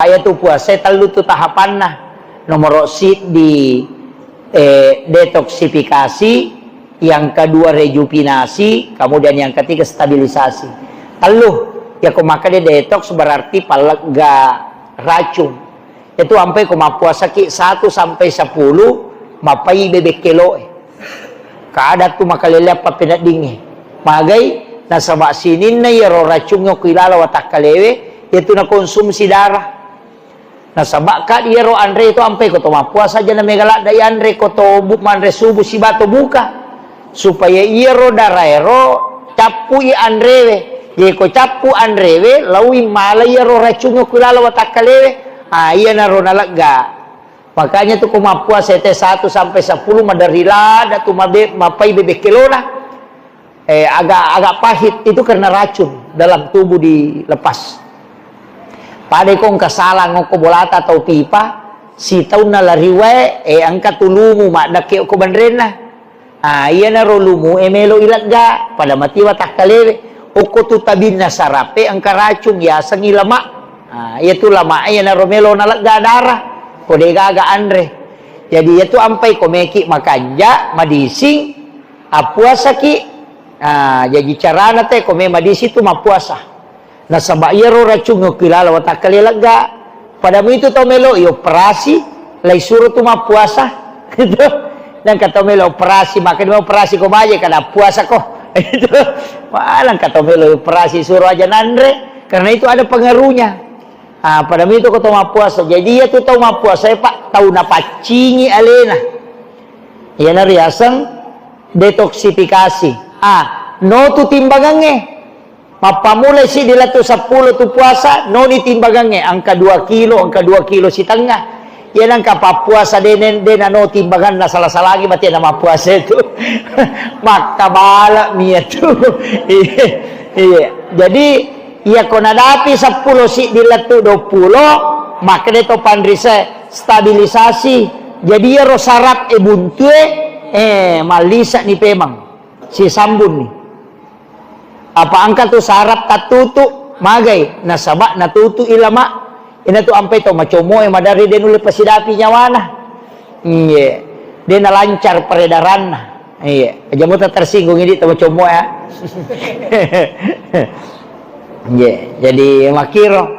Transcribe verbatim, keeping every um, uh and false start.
Iyatu puasa tellu tu tahapanna. Nomoro siddi, eh, detoksifikasi, yang kedua rejupinasi, kemudian yang ketiga stabilisasi. Tellu, ya ko makkeda detox berarti pallegga racung. Itu ampai ko mappuasaki satu sampai sepuluh, mapai bebek keloe. Kada tu makalele apa peneddingnge. Magai, nasaba sininna iyaro racungnge ko ilala watakkalewe, yaitu nakonsumsi darah. Nasaba ka iyaro anre itu ampai ko to mappuasa aja na mega ladda anre ko to bu-, manre subuh sibawa to buka. Supaya iyaro daraero cappui anrewe. Jadi ko cappu anrewe, laui mala iyaro racungnge ko ilala watakkalewe. Ah, iyanaro nalegga. Makanya tu ko mappuasa te satu sampai sepuluh maderi ladda tu mabe-, mapai bebek kelona. Eh, agak, agak pahit itu karena racun dalam tubuh dilepas. Pada ko engka salang okko bolata atau pipa, sitaunna lari wae, eh, engka tu lumu maddakke okko banrenna. Ah, iyanaro lumu e melo ilegga, pada matiwa takkalewe. Okko tu tabinna sarape engka racun, yasengngi lemak. Ah, iyatu lemak e iyanaro melo nalegga darah. Ko degaga anre. Jadi iyatu ampai ko meki makanja, madising, appuasaki. Ah, jaji carana te ko memang madising tu mappuasa. Nasaba iyaro racung okko ilala watakkale lega. Pada mitu tau melo i operasi, lai suro tu mappuasa. Itu. Nangka tau melo operasi, makanya operasi ko baje kada puasa ko. Itu. Wah, nangka tau melo operasi suro aja nanre, karena itu ada pengaruhnya. Ah, pada mitu ko tau mappuasa. Jadi iyatu tau mappuasa, Pak, tau napaccingi alena. Iyana riaseng detoksifikasi. Ah, no tu timbangangnge. Mappamulai siddi lettu seppulo tu puasa, noni timbangangnge, engka dua kilo, engka dua kilo sitengnga. Iya nangka pappuasa de-, de-, de nano timbanganna, sala-salangi mate na mappuasa itu. Makkabala mi itu. Iya. Iya. Jadi, iya ko nadapi seppulo siddi lettu dua puluh, makkeda to panrise stabilisasi. Jadi, iyaro sarap e buntue, eh, mallisani pemang. Sisambunni. Apa engka tu sarap tattutu, magai, nasaba natutu i lemak. Ina tu ampai to macommo e madari de nulle pasidapi nyawana. Iye. De nalancar peredaranna. Iye. Aja muta tersinggung ini to macommo ya. Iye. Jadi makiro.